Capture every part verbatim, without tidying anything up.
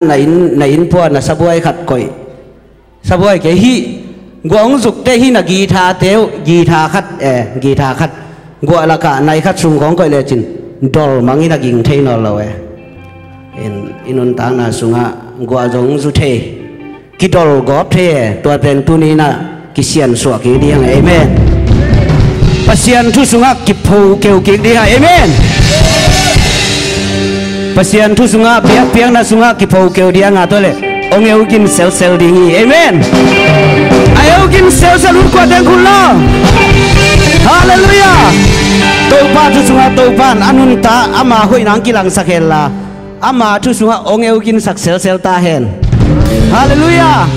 na inn, na inn pua, na sabuai khat koih. Sabuai kei hih guah hong zukte hih na guitar te uh, guitar khat, eh, guitar khat, guah lakah nai khat sung khawng koih lecin dol mangin a ging thei nawn lo e. In, i nuntakna sungah guah zong hong zu thei, kidol gawp thei e. Tua pen tuni-in ah kisiansuah kik ding hang. Amen. Pasian thu sungah kipho keu kik ding hang. Amen. Pasian thu sungah, biakpiakna sungah kipho keu ding hang a, tua leh hong eu gin selsel ding hi. Amen. A eu gin selsel hun kua teng khun lo. Halleluiah. Topa thu sungah Topa in a nuntak, ama hoihna hong kilangsak henla, ama thu sungah hong eu ginsak selsel ta hen. Halleluiah.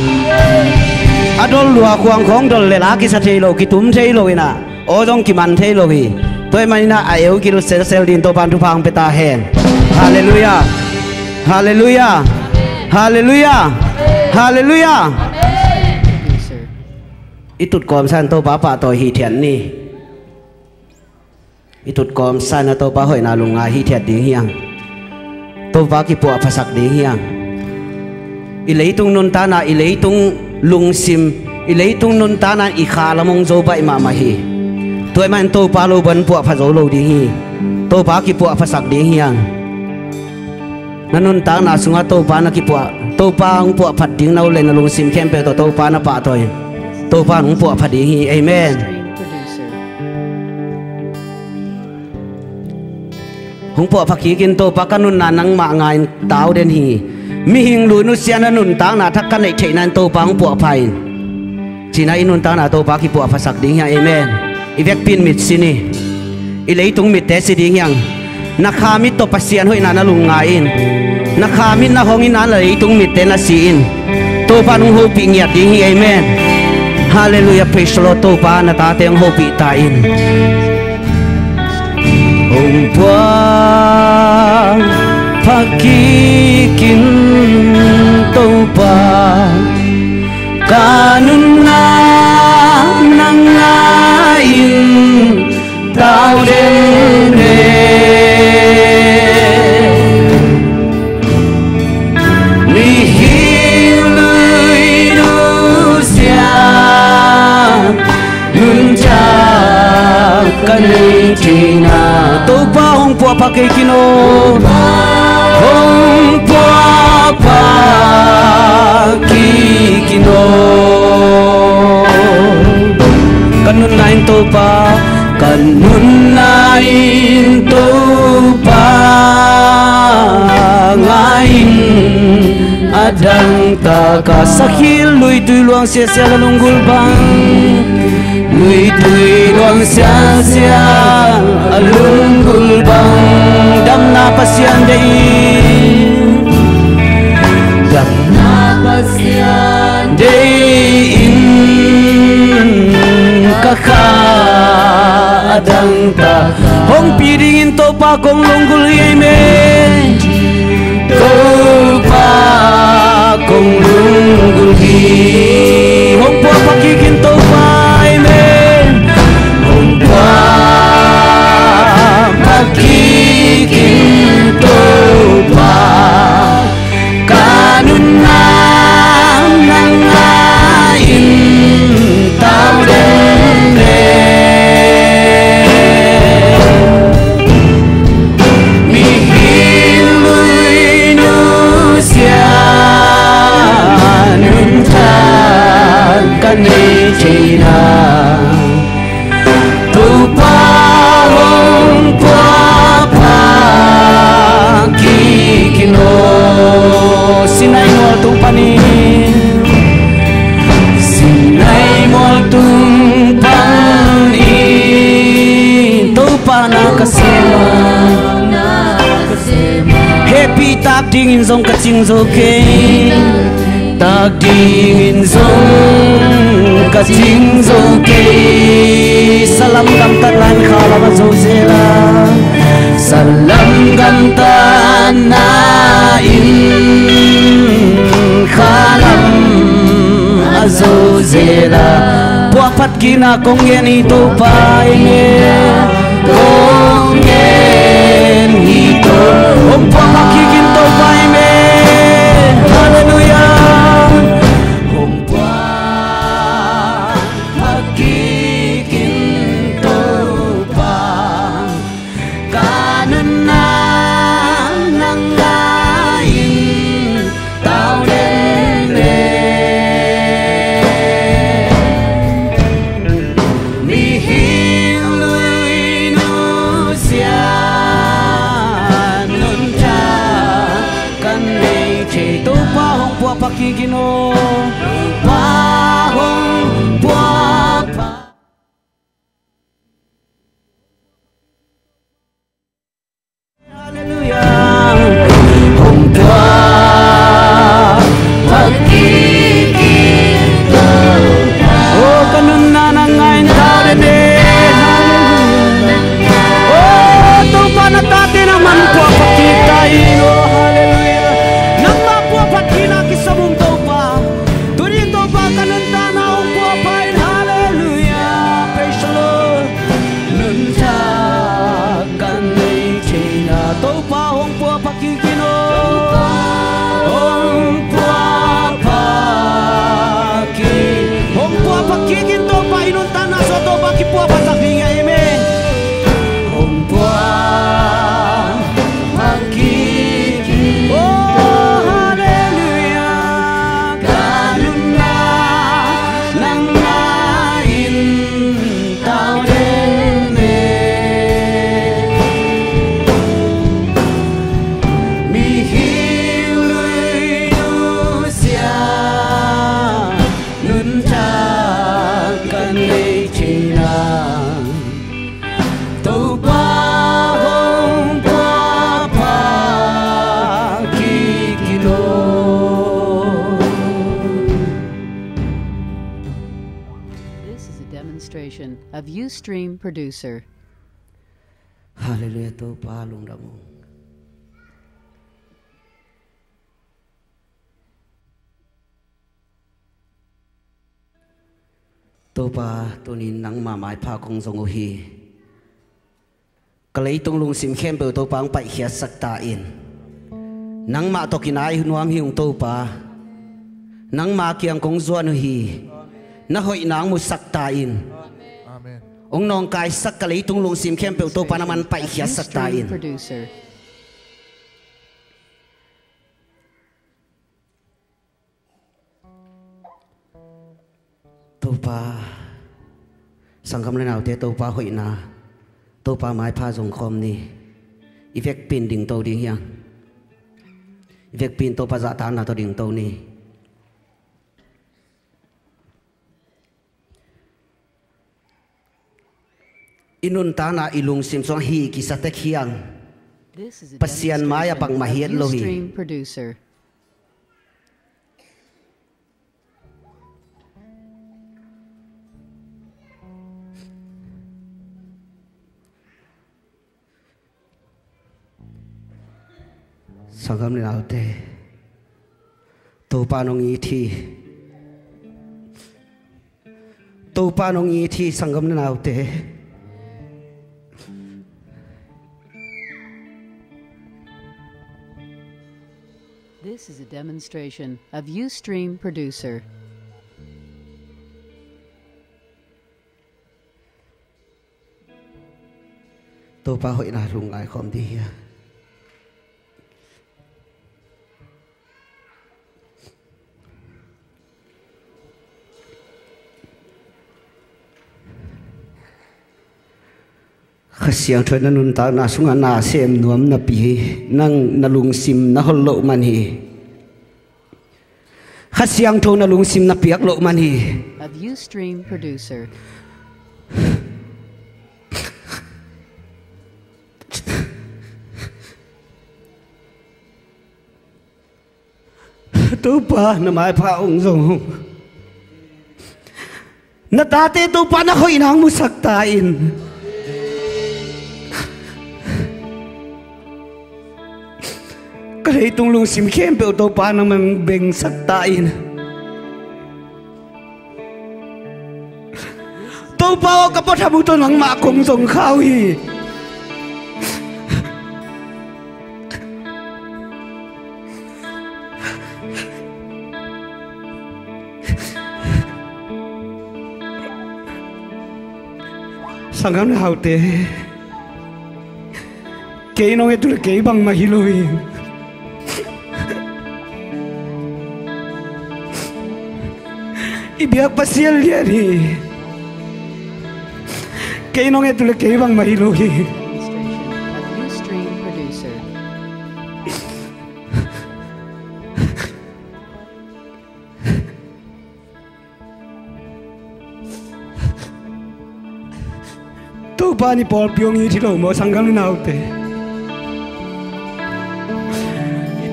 A dol lua khuang khawng dol lel a kisa thei lo, kitum thei lo in ah, aw zong kiman thei lo hi. Tua ahih manin ah a eu gil selsel dingin Topa in thupha hong pia ta hen. Halleluiah. Halleluiah. Halleluiah. Halleluiah. I tut kawmsa in Topa pahtawi hithiat ni. I tut kawmsa in ah Topa hoihna lungngai hithiat ding hi hang. Topa kipuahphasak ding hi hang. I leitung nuntakna, i leitung lungsim, i leitung nuntakna in i kha lam hong zo baih mahmah hi. Tua ahih manin Topa lo bang puahpha zo lo ding hi. Topa kipuahphasak ding hi hang. Na nuntakna sungah Topa na kipuah, Topa hong puahphat ding na ut leh, na lungsim khempeuh tawh Topa na pahtawi, Topa in hong puahphat ding hi. Amen. Hong puahpha kik in, Topa ka nunna nangmah ngai-in tau den hi. Mihing lui nusia-in a nuntakna thak ka neih theihna in Topa hong puahpha in, ci-in ah i nuntakna Topa kipuahphasak ding hi hang. Amen. I vekpi in mit si ni. I leitung mitte si ding hi hang. Na kha mit tawh Pasian hoihna na lungngai in. Na kha mit na hong in ah na leitung mitte na si in. Topa in hong hopih ngiat ding hi. Amen. Halleluiah, praise the Lord. Topa na tate hong hopih ta in. Hong puahpha kik in Topa, ka nunna nang ngai-in tau den e. Mihing lui nusia nuntak ka neih theihna, Topa hong puahpha kik in aw. Hong puahpha kik in aw. Ka nunna in Topa, ka nunna in Topa ngai-in a dangtak a, sakhil luitui luang siasia a lunggulh bang, luitui luang siasia a lunggulh bang, damna Pasian deih in, damna Pasian deih in, ka kha a dangtak hong pi dingin Topa kong lunggulh hi. Amen. Topa kong lunggulh hi. Hong puahpha kik in Topa. Amen. Hong puahpha kik in Topa, ka nunna nang ngai-in tau den e. Mihing lui nusia nuntak ka neih theihna, Topa hong puahpha kik in aw. Sinai mual tung panin, Sinai mual tung panin Topa na ka sem a, hehpih tak dingin zong ka cing zo kei. Tak dingin zong ka cing zo kei. Salam gamtatna in khalam a zo zel a, salam gamtatna in khalam a zo zel a, puahphat kikna kong ngen hi Topa, amen. Kong ngen hi Topa, hong puahpha kik in Topa, amen. Thei Topa hong puahpha kik in aw. Topa hong puahpha. Halleluiah. Hong puahpha kik in. Oh, ka nuntakna ngai in tau den e. Halleluiah. Oh, Topa na tate nangman puahpha kik ta in. Oh, halleluiah. Nangma puahpha kik na kisam ung Topa. Tuni in Topa ka nuntakna hong puahpha in. Halleluiah. Praise the Lord. Nuntak ka nei theihna Topa hong puahpha kik in aw. Hong puahpha kik. Hong puahpha kik in Topa i nuntakna sung Topa kipuahpha sak ding hi. Amen. Hong puahpha kik in. Oh, halleluiah. Ka nuntakna ngai in tau den e. Mihing lui nusia nuntak ka nei theihna Topa hong puahpha kik in aw. This is a demonstration of Ustream Producer. Halleluiah, Topa lungdam ung. Topa, tuni in nangma maipha kong zong uh hi. Ka leitung lungsim khempeuh Topa hong paihkhiatsak ta in. Nangmah tawh kinai nuam hi ung Topa. Nangma kiang kong zuan uh hi. Na hoihna hong musak ta in. Amen. Hong nawngkaisak ka leitung lungsim khempeuh Topa nangman paihkhiatsak ta in. Producer. Topa, sanggam le naute, Topa hoihna, Topa maipha zong khawm ni. I vekpi in dingto ding hi hang. I vekpi in Topa zahtakna tawh dingto ni. I nuntakna i lungsim sungah hi kisa tek hi hang. Pasian mai-ah bangmah hi et lo hi. Sanggam le naute, Topa nong it hi. Topa nong it hi, sanggam le naute. This is a demonstration of Ustream Producer. Topa hoihna lungngai khawm dih hia. Kha Siangtho in na nuntakna sungah na sem nuam napi hi. Nang na lungsim na hol loh man hi. Kha Siangtho na lungsim na piak loh man hi. Of Ustream Producer. Topa na maipha hong zong. Na tate Topa na hoihna hong musak ta in. Ka leitung lungsim khempeuh Topa nangman bengsak ta in. Topa aw, ka puatham uh tawh nangmah kong zong kha uh hi. Sanggam le naute, kei nong et uh leh kei bangmah hi lo hi. I biak Pasian lian hi. Kei nong et uh leh kei bangmah hi lo hi. Demonstration of Ustream Producer. Topa in i pawlpi hong it hi lo maw, sanggam le naute?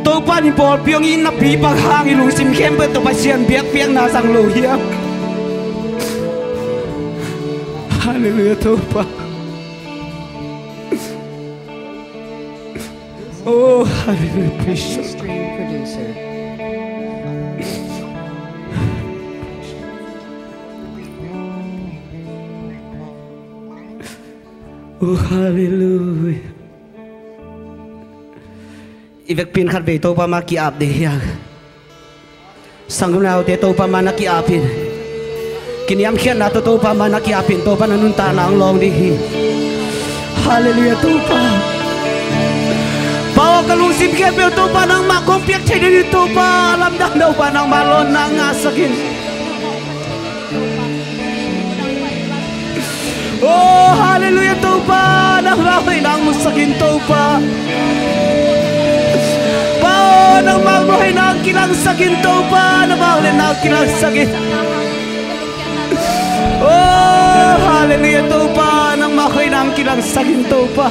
Topa in i pawlpi hong it napi bang hang i lungsim khempeuh tawh Pasian biakpiakna zang lo hiam? Halleluiah, Topa. Oh, halleluiah, praise the Lord. Stream producer. Oh, halleluiah. I vekpi in khatvei Topa ma ki-ap ding hi hang. Sanggam le naute, Topa ma na ki-ap in. Kiniamkhiatna tawh Topa ma na ki-ap in, Topa na nuntakna hong lawng ding hi. Halleluiah, Topa. Pa aw, ka lungsim khempeuh Topa nangmah kong piak thei ding hi, Topa. Lamdang Topa, nangmah lawnna ngahsak in. Oh, halleluiah, Topa, nangmah hoihna hong musak in, Topa. Pa aw, nangmah hoihna hong kilangsak in, Topa, na vangliatna hong kilangsak in. Oh, halleluiah, Topa, nangmah hoihna hong kilangsak in, Topa.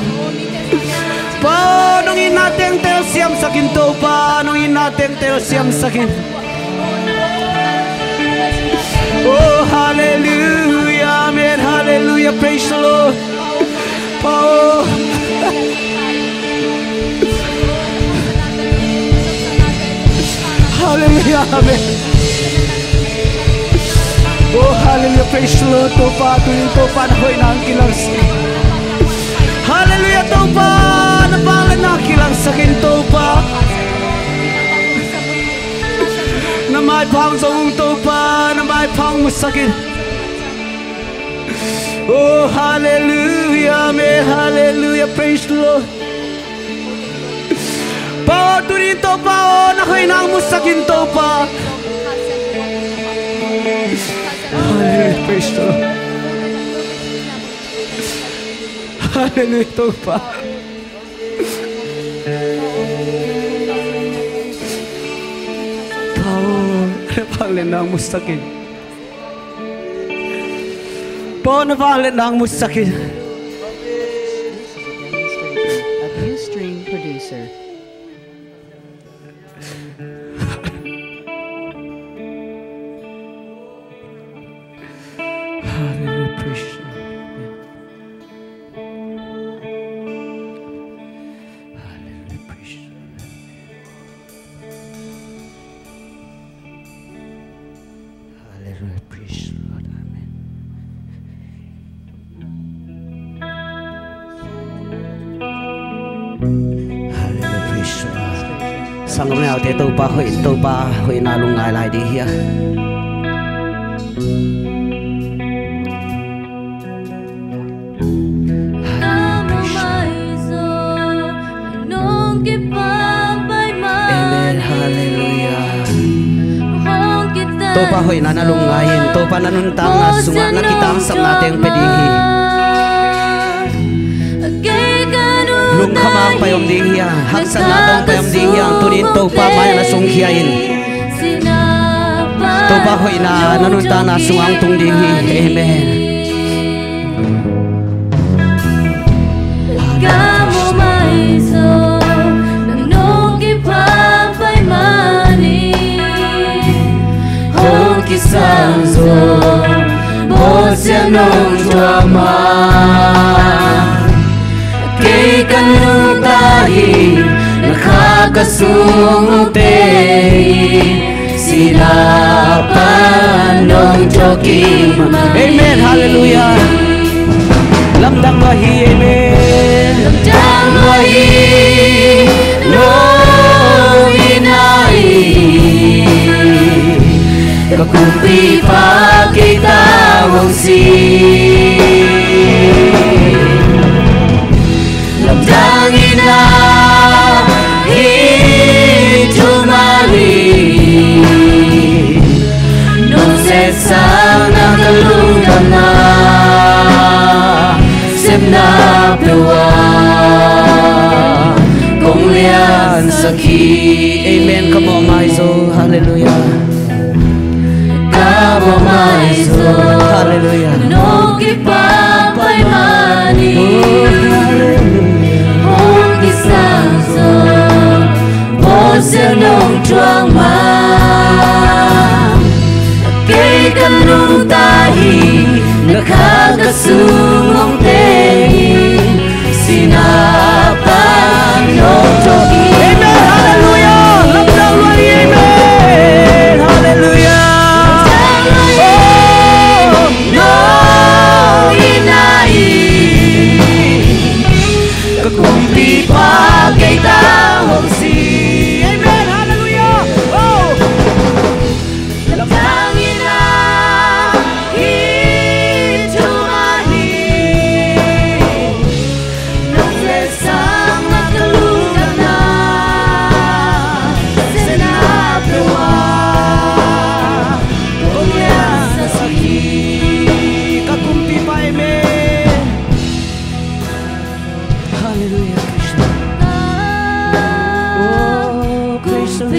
Pa aw, nong itna teng telsiamsak in, Topa, nong itna teng telsiamsak in. Oh, halleluiah, amen, halleluiah, praise the Lord. Pa aw. Halleluiah, amen. Oh, halleluiah, praise the Lord, Topa, tuni Topa na hoihna hong kilangsak. Halleluiah, Topa, na vangliatna hong kilangsak in, Topa. Na maipha hong zong ung, Topa, na maipha hong musak in. Oh, halleluiah, amen, halleluiah, praise the Lord. Pa aw, tuni in Topa aw, na hoihna hong musak in, Topa. Halleluiah, praise the Lord. Halleluiah, Topa. Pa aw, na vangliatna hong musak in. Pa aw, na vangliatna hong musak in. A Ustream producer. Hallelujah, praise the Lord. Hallelujah, praise the Lord. Hallelujah, praise the Lord. Amen. Hallelujah, praise the Lord. Sanggam le naute, Topa hoih, Topa hoihna lungngai lai ding hi a. Amen. Hallelujah. Topa hoihna na lungngai in, Topa na nuntakna sungah na kitangsapna teng pia ding hi. Lungkham ah hong pai om ding hi hang, haksatna tawh hong pai om ding hi hang, tuni in Topa mai-ah na sungkhia in. Topa hoihna na nuntakna sungah hong tung ding hi. Amen. Hong kisang zo, bawlsia nong thuah mah. Kei ka nungta hi, na kha ka sung ute hi, sihna pan nong thawhkik mah. Amen, hallelujah. Lamdang lua hi, amen. Lamdang lua hi, nong itna hi. Ka kumpipa kei tawh hong si. Lamdang itna hi, thuman hi. Nong setsakna ka lungdamna, sepna peuh ah kong liansak hi. Amen. Ka mawhmai zo. Hallelujah. Ka mawhmai zo. Hallelujah. Nong kipampai mah. Hong kisang zo, Pasian hong thuak ma. Kei ka nungta hi, na kha ka sung hong teng hi. Sina pan hong thuak hi. Amen. Hallelujah. Lamdang lua hi. Amen. Hallelujah. Lamdang lua hi. Oh. Nong ina in ka kumpipa kei tang hong si. Amen. Hallelujah. Oh. Lamdang ina hi, thuma hi. Nong leh sang na ka lungdamna. Sena peuh a kong liansak hi. Ka kumpipa, amen. Hallelujah, praise the Lord. Oh, praise the Lord.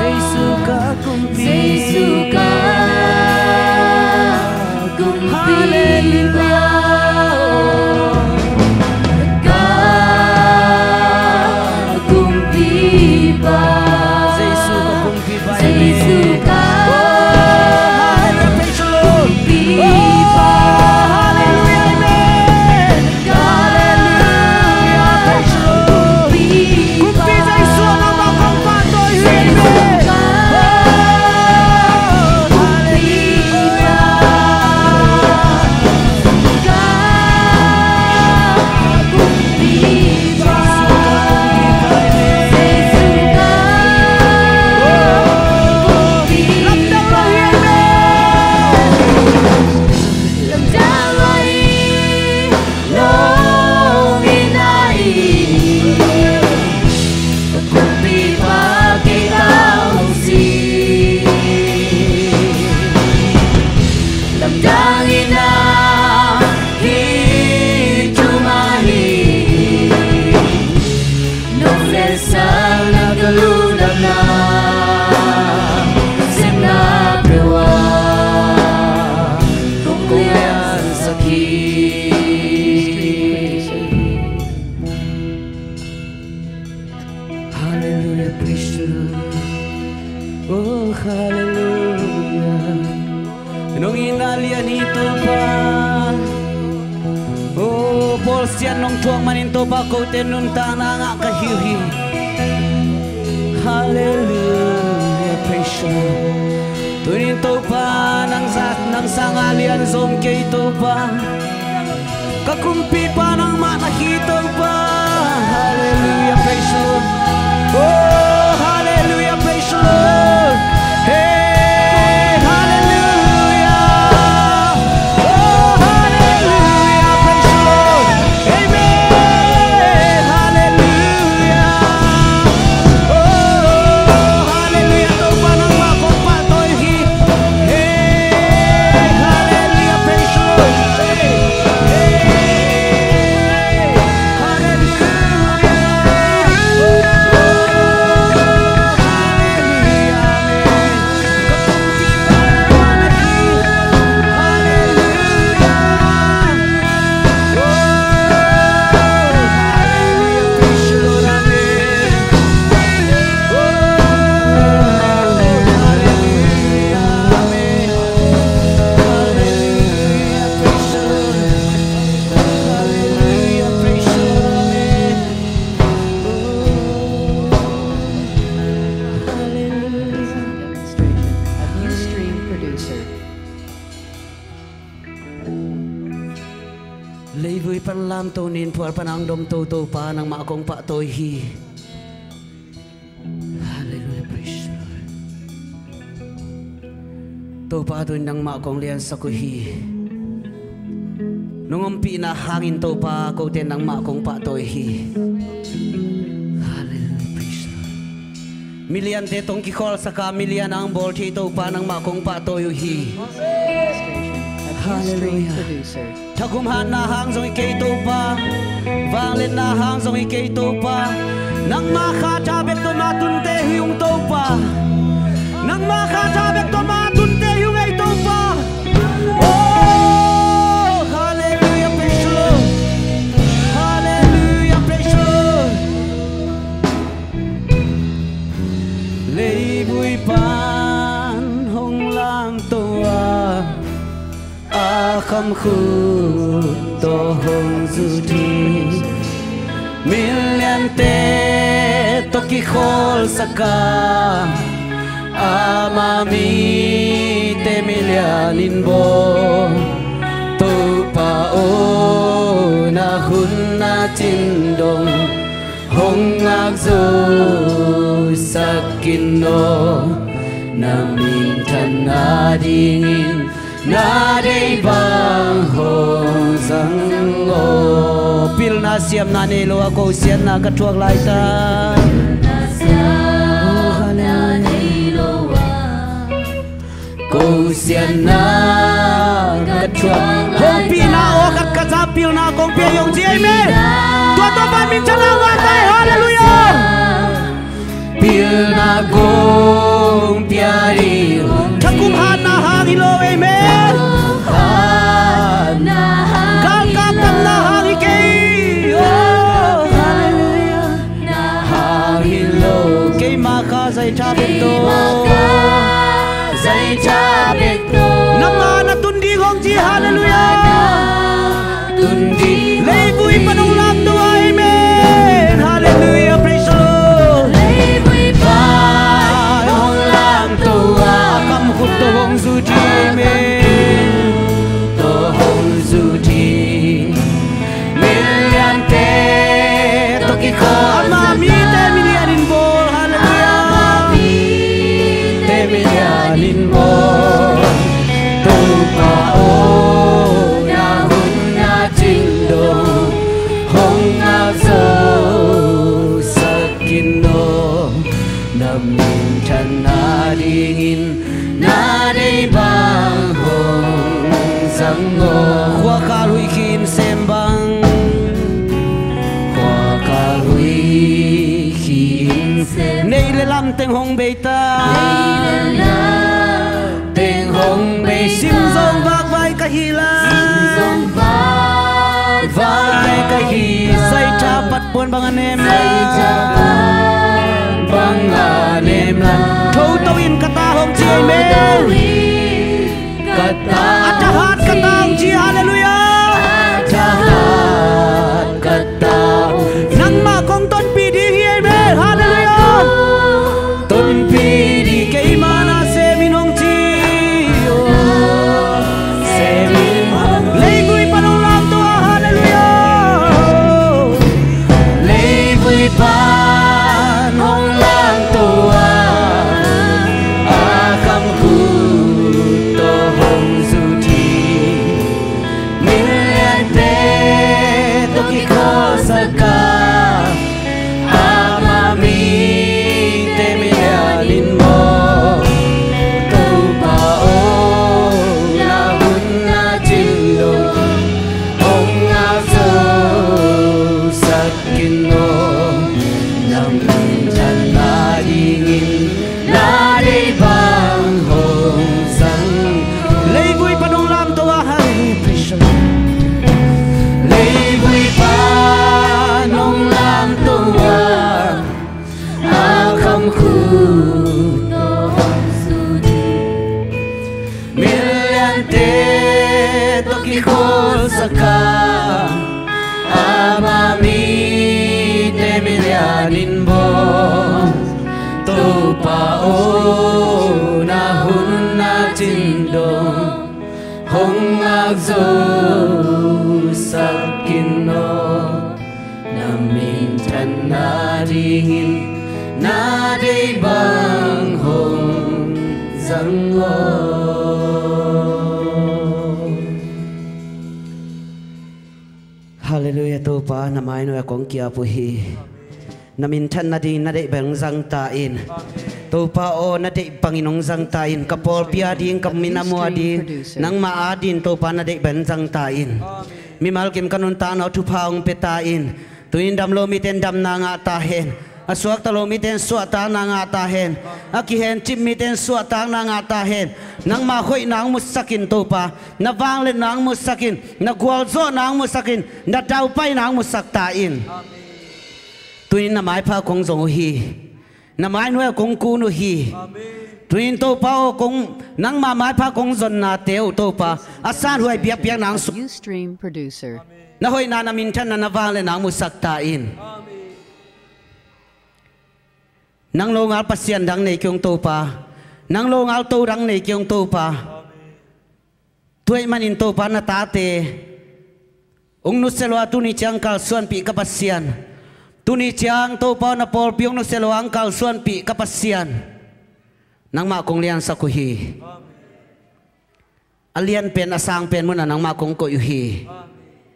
Jesu ka kumpipa. Jesu ka kumpipa. Hallelujah. Ka kumpipa. Jesu ka kumpipa. Jesu ka. Oh, hallelujah, praise the Lord. Kumpipa. Oh, hallelujah, amen. Hallelujah, praise the Lord. Kumpi Jesu, nangmah kong pahtawi hi. Amen. Oh, hallelujah. Kumpipa kei tang hong si. Lamdang ina hi, thuma hi. Nong leh sang na ka lungdamna. Sepna peuh a kong liansak hi. Hallelujah, praise the Lord. Oh, hallelujah. Nong itna lian hi Topa. Oh, Paul sian nong thuak manin Topa, kote nuntakna ngah ka hi uh hi. Hallelujah, praise the Lord. Tunin Topa, nang za, nang sanga lian zong kei Topa. Ka kumpipa nangmah na hi Topa. Hallelujah, praise the Lord. Oh, hallelujah, praise the Lord. Hey, hallelujah. Oh, hallelujah, praise the Lord. Amen. Hallelujah. Oh, hallelujah. Topa nangmah kong pahtawi hi. Hey, hallelujah, praise the Lord. Hey, hey, hallelujah. Oh, hallelujah, amen. Ka kumpipa nangmah na hi. Hallelujah. Oh, hallelujah, praise the Lord, amen. Oh, hallelujah, amen. Hallelujah, praise the Lord. Hallelujah, praise the Lord, amen. Oh, hallelujah. Demonstration of Ustream producer. Leivui pan lamto, ninphual pan hong domto Topa nangmah kong pahtawi hi. Hallelujah, praise the Lord. Topa, tuin nangmah kong liansak uh hi. Nong ompihna hangin Topa, kote nangmah kong pahtawi hi. Hallelujah, praise the Lord. Miliante tong kikholhsak a, milian a hong bawl thei Topa, nangmah kong pahtawi uh hi. Hallelujah. Thagum hatna hang zong hi kei Topa, vangliatna hang zong hi kei Topa. Nangmah kha tha bek tawh ma tunte hi ung Topa. Nangmah kha tha bek tawh ma tunte hi ung ei Topa. Oh, hallelujah. Leivui pan hong lamto a, a khamkhut tawh hong zut hi. Miliante tawh kikholhsak a, ama mite milian in bawl. Topa aw, na hun na cin dong hong ngak zo sak in aw, na minthan nadingin na deih bang hong zang aw. Pilna siamna nei lo a, ko siatna ka thuak lai ta. Ko siatna ka thuak. Hopihna aw khat ka za, pilna kong pia hi hong ci, amen. Tua tawh van minthanna ngah ta hi, halleluiah. Pilna kong pia hi hong ci. Thakum hatna hang hi lo, amen. Galkap tamna hang hi kei. Oh, halleluiah. Hang hi lo. Keima kha zai tha bek to. Keima kha zai tha bek to. Nangma na tun ding hong ci, halleluiah. Tun ding. Leivui pan hong lamto a, amen. Halleluiah, praise the Lord. Leivui pan hong lamto a, a khamkhut tawh hong zut hi, amen. Tawh hong zut hi. Miliante tawh kikholhsak a, ama mite milian in bawl, halleluiah. Ama mite milian in bawl. Topa aw, na hun na cin dong hong ngak zo sak in aw, na minthan nadingin na deih bang hong zang aw. Khua kal huih khi inn sem bang. Khua kal huih khi inn sem. Neih le lam teng hong bei ta. Neih le lam teng hong bei ta. Sim zong vakvai ka hi lai. Sim zong vakvai ka hi lai. Zai tha pat puan bang a nem lai. Zai tha pat bang a nem lai. Thoto in ka ta hong ci, amen. Thoto in ka ta. A thahat ka ta hong ci, halleluiah. A thahat ka ta hong ci. Nangmah kong tonpih ding hi, amen, halleluiah. Tonpih ding. Keima na sem in hong ci. Oh, sem in hong ci. Leivui pan hong lamto a, halleluiah. Leivui pan hong lamto a, a khamkhut tawh hong zut hi. Miliante tawh kikholhsak a, ama mite milian in bawl. Topa aw, na hun na cin dong hong ngak zo sak in aw, na minthan nadingin na deih bang hong zang. Leivui pan hong lamto a, hallelujah, praise the Lord. Leivui pan hong lamto a, a khamkhut tawh hong zut hi. Miliante tawh kikholhsak a, ama mite milian in bawl. Topa aw, na hun na cin dong hong ngak zo sak in aw, na minthan nadingin na deih bang hong zang aw. Halleluiah, Topa, na mai nuai ah kong kiap uh hi. Na minthan nading na deih bang zang ta in. Topa aw, na deih bangin hong zang ta in. Ka pawlpi a ding, ka min a mu a ding, nangmah a ding, Topa, na deih bang zang ta in. Mimal kim ka nuntakna uh thupha hong pia ta in. Tuni in dam lo mite in damna ngah ta hen. A suakta lo mite in suahtakna ngah ta hen. A kihencip mite in suahtakna ngah ta hen. Nangmah hoihna hong musak in, Topa. Na vangliatna hong musak in. Na gualzawhna hong musak in. Na daupaina hong musak ta in. Tuni in na maipha kong zong uh hi. Na mai nuai ah kong kun uh hi. Tunin Topa aw, kong, nangmah maipha kong zonnate uh Topa, a sanhuai biakpiakna ang sung, Ustream producer, na hoihna, na minthanna, na vangliatna ang musak ta in. Nang lo ngal pasian dang nei kei ung Topa. Nang lo ngal to dang nei kei ung Topa. Tua ahih manin Topa, na tate hong nusia lua, tuni ciang kalsuanpih ka Pasian. Tuni ciang Topa, na pawlpi hong nusia lua, hong kalsuanpih ka Pasian. Nangmah kong liansak uh hi. A lian pen, a sang pen munah nangmah kong koih uh hi.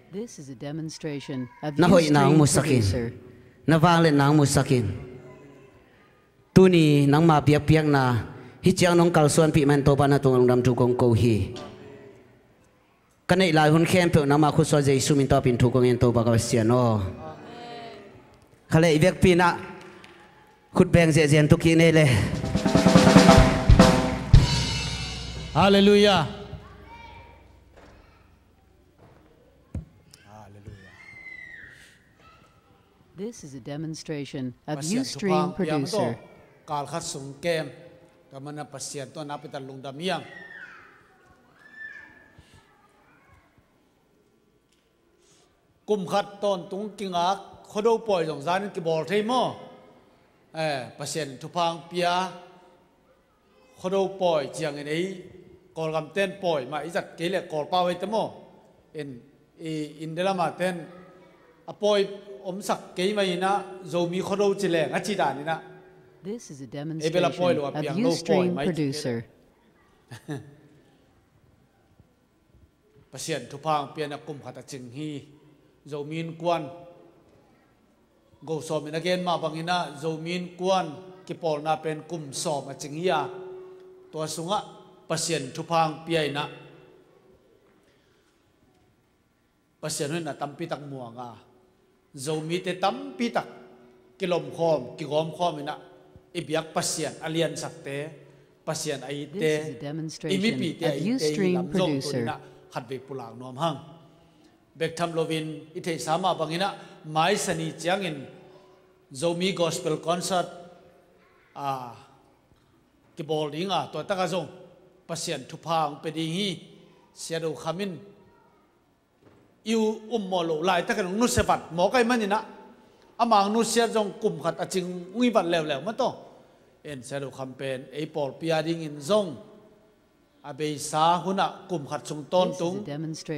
This is a demonstration of Na hoihna hong Ustream musak in. Producer. Na vangliatna hong musak in. Tuni nangmah biakpiakna hih ciang nong kalsuanpih man Topa, na tungah lungdam thu kong ko uh hi. Ka neih lai hun khempeuh nangmah khutsuah Jesu min tawh pinthu kong ngen Topa ka Pasian aw. Khaleh i vekpi-in ah khut beng ziahziah in tu kik ni le. Halleluiah. Halleluiah. This is a demonstration of Ustream producer. Pasian thupha hong pia maw. Kal khat sung kem. Tua manin ah Pasian tungah nakpi takin lungdam hi hang. Kum khat tawntung kingak Khuado pawi zong zanin kibawl thei maw? Eh, Pasian thupha hong pia. Khuado pawi ciangin ei Kawlgam ten pawi mah i zat kei leh Kawlpau ei te maw? In, i, India lam a ten a pawi omsak kei mah in ah Zomi Khuado ci leng a ci dan in ah. This is a demonstration of Ustream producer. Ei bel a pawi lo a piang lo pawi mah i ci kei leh. Pasian thupha hong pia-in ah kum khat a cing hi. Zomi Innkuan, Go Sawm in a gen mah bangin ah Zomi Innkuan kipawlna pen kum sawm a cing hi a, tua sungah Pasian thupha hong pia-in ah Pasian hoihna tampi tak muang a, Zomite tampi tak kilomkhawm, kigawmkhawm in ah i biak Pasian a liansakte, Pasian a itte, i mipihte a itte hi lam zong tuni-in ah khatvei pulak nuam hang. Bek tham loin i theihsa mah bangin ah mai Sani ciangin Zomi Gospel Concert, a, kibawl ding a, tua takah zong Pasian thupha hong pia ding hi. Sia Do Kham in i ummawh loh laitakin hong nusia vat mawk ahih manin ah, ama hong nusiat zong kum khat a cing hong hi vat leuleu mah tawh. En, Sia Do Kham pen ei pawlpi a dingin zong a beisa hunah kum khat sung tawntung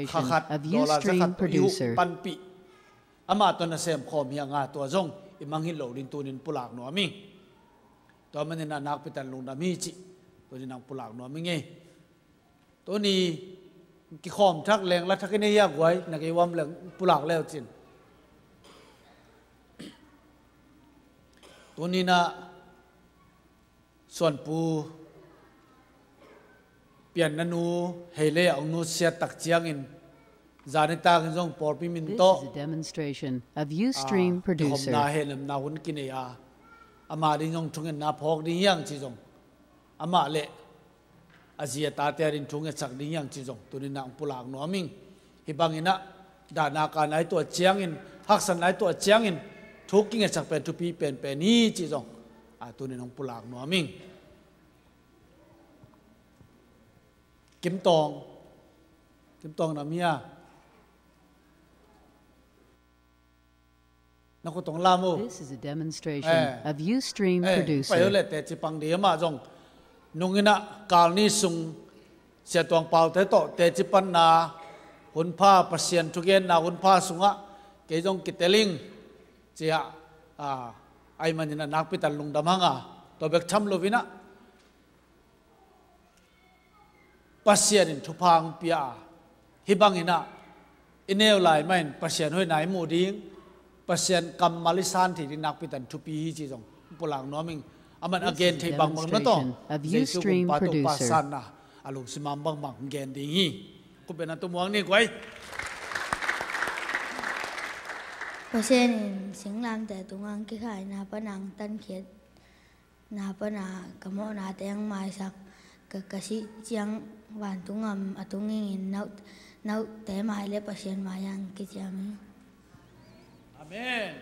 kha khat dollar za khat tawh i huh panpih. Amah tawh nasem khawm hi hang a, tua zong i mangngilh loh ding tuni-in pulak nuam ing. Tua manin ah nakpi takin lungdam hi cih tuni-in hong pulak nuam ing ei. Tuni kikhawm thak leng la thak i nei hi a guai, na kei uam leng pulak leu cin. Tuni-in ah Suanpu Pianna nu Hei Lei ah hong nusiat tak ciangin zanitak in zong pawlpi min tawh, ah, kihopna hehlemna hun kinei a, amah ding zong thungetna phawk ding hi hang ci zong, amah le a zi a tate a ding thu ngetsak ding hi hang ci zong tuni-in ah hong pulak nuam ing. Hih bangin ah dahna ka nai tuah ciangin, haksatna i tuah ciangin thu kingetsak pen thupi penpen hi cih zong, a, tuni-in hong pulak nuam ing. Kim Tawng, Kim Tawng nam hia? Na khut hong lam uh. This is a demonstration of Ustream producer. Pai uh leh teci pang ding, amah zong nung in ah kal ni sung Sia Tuang Pau te tawh teci panna hunpha, Pasian thugenna hunpha sungah kei zong kitel ing ci-a, a, ahih manin ah nakpi takin lungdam hang a, tua bek tham loin ah Pasian in thupha hong pia a, hih bangin ah i neu lai mahin Pasian hoihna i muh ding, Pasian kammal i san thei ding nakpi takin thupi hi cih zong pulak nuam ing. Aman a gen thei bangbang na tawh Jesu kumpa Topa sanna a lungsim a om bangbang gen ding hi. Khut beng a tum uang ni guai. Pasian in singlamteh tungah hong kikhaina pan hong tankhiat na pana ka mawhnate hong maisak, ka, ka sih ciang vantung gam a tung ingin, na, na uhte mai le Pasian mai-ah hong kiciam hi. Amen.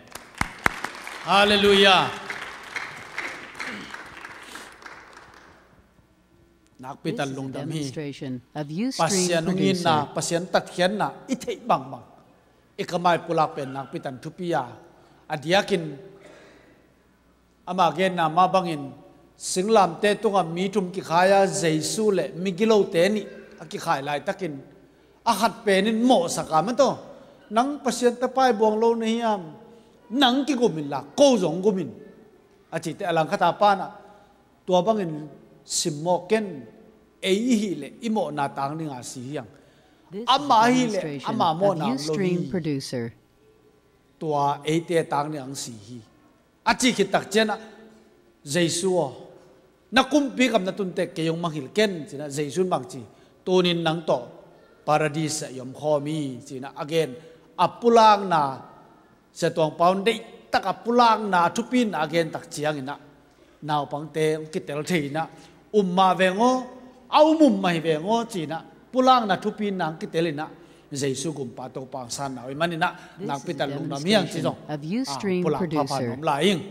Halleluiah. Nakpi tan lungdam hi. Pasian hong itna, Pasian tatkhiatna i theih bangbang i kamai pulak pen nakpi tan thupi a, a diakin ama genna mah bangin singlamteh tungah mi thum kikhai a, Jesu le migilote nih a kikhai laitakin a khat pen in mawhsak a, "Mataw, nang Pasian Tapa i buang lo na hiam? Nang kigum inla ko zong gum in," a cite, a langkhata panah, "Tua bangin simmawh ken, ei i hih leh i mawhna tang dinga si hi hang. Ama ahih leh ama mawhna om lo hi. Tua eite tang dinga si hi," a cih khit tak ciangah, "Jesu aw, na kumpi gam na tun teh kei hong mangngilh ken," ci-inah Jesu in bang ci, "Tunin nang tawh Paradis ah i omkhawm hi," ci-inah a gen, a pulakna, Sia Tuang Pau in deihtak a pulakna a thupina a gen tak cianginah naupangte hong kitel thei inah, "Um mah veng aw, a um um mah hi veng aw," ci-inah pulakna thupina hong kitel inah Jesu gumpa Topa hong sanna uh ahih maninah nakpi tan lungdam hi hang ci zong pulak phapha nuam lai ing.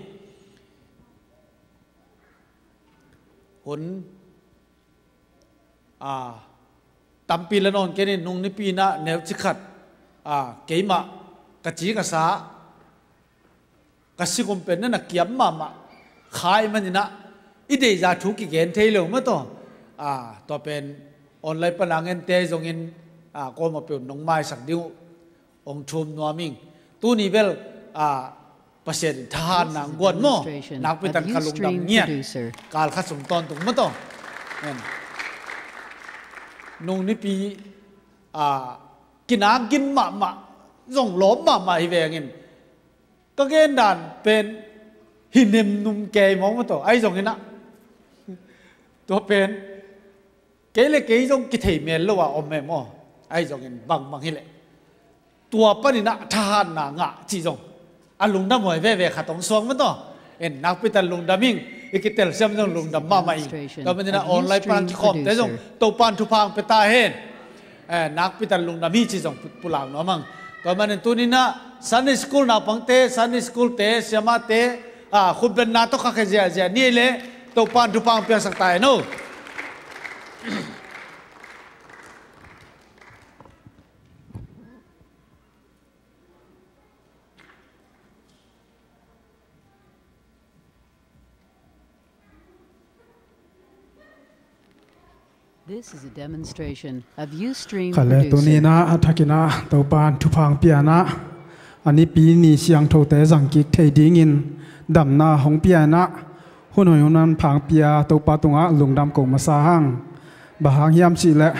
Hun, a, tampi la nawn kei ning, nung nipi inah neucik khat, a, keimah ka ci ka sa, ka singum pen na na kiam mahmah kha ahih maninah i deihzah thu kigen thei lo mataw. A, tua pen online pana ngente zongin, a, kuamah peuh nong maisak ding uh hong thum nuam ing. Tuni bel, a, Pasian in thahatna hong guan maw, nakpi tan ka lungdam ngiat. Kal khat sung tawntung mataw. Nung nipi, a, kinakgin mahmah, zong lawm mahmah hi vengin ka gen dan pen hi nemnum kei maw mataw, ahi zonginah tua pen kei le kei zong kithei mel lo a om e maw. Ahi zongin bangbang hileh tua paninah thahatna ngah cih zong a lungdam huai veve khat hong suak mataw. En, nakpi tan lungdam ing. I kitelsiam zong lungdam mahmah ing. Tua maninah online pana kikhawmte zong Topan thupha hong pia ta hen. Eh, nakpi tan lungdam hi cih zong pu-, pulak nuam hang. Tua manin tuninah Sunday School naupangte, Sunday School-te, siamate, a, khutbetna tawh khakhia ziahziah ni leh Topan thupha hong piaksak ta hen aw. This is a demonstration of Ustream Producer. Khat le tuninah a thakinah Topan thupha hong pianah a nipi ni siangthote zangkik thei dingin damna hong pianah hun hoih hun manpha hong pia Topa tungah lungdam ko masa hang. Bang hang hiam cihleh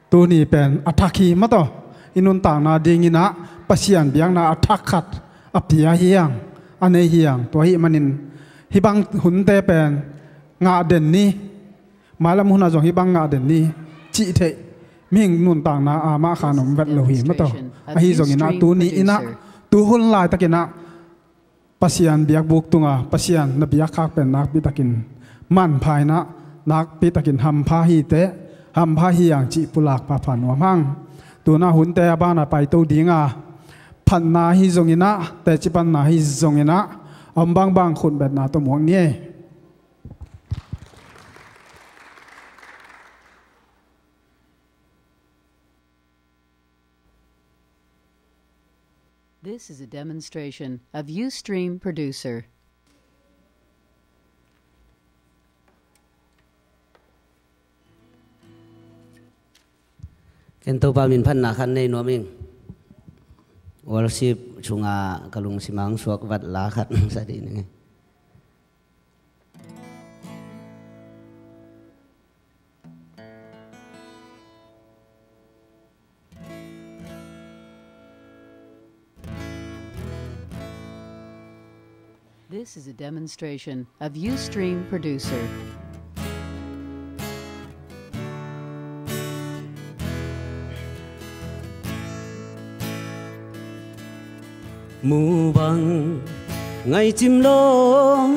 tuni pen a thak hi mataw. I nuntakna dinginah Pasian biakna a thak khat a pia hi hang, a nei hi hang. Tua ahih manin hih bang hunte pen ngah den ni, mailam hunah zong hih bang ngah den ni cih theih mihing nuntakna a mah khan om vet lo hi mataw. Ahi zonginah tuni inah tuhun laitakinah Pasian biakbuk tunga Pasian na biakkhak pen nakpitakin manpha inah, nakpitakin hampha hi teh, hampha hi hang cih pulak phapha nuam hang. Tunah hunte a bana paito dinga phatna hi zonginah, teci panna hi zonginah a om bangbang khutbetna tawh muak ni ei. This is a demonstration of Ustream Producer. Ken Topa min phatna khat nei nuam ing. Worship sungah ka lungsim ah hong suak vat la khat sa dih ning. This is a demonstration of Ustream Producer. Mu bang ngai cim lo.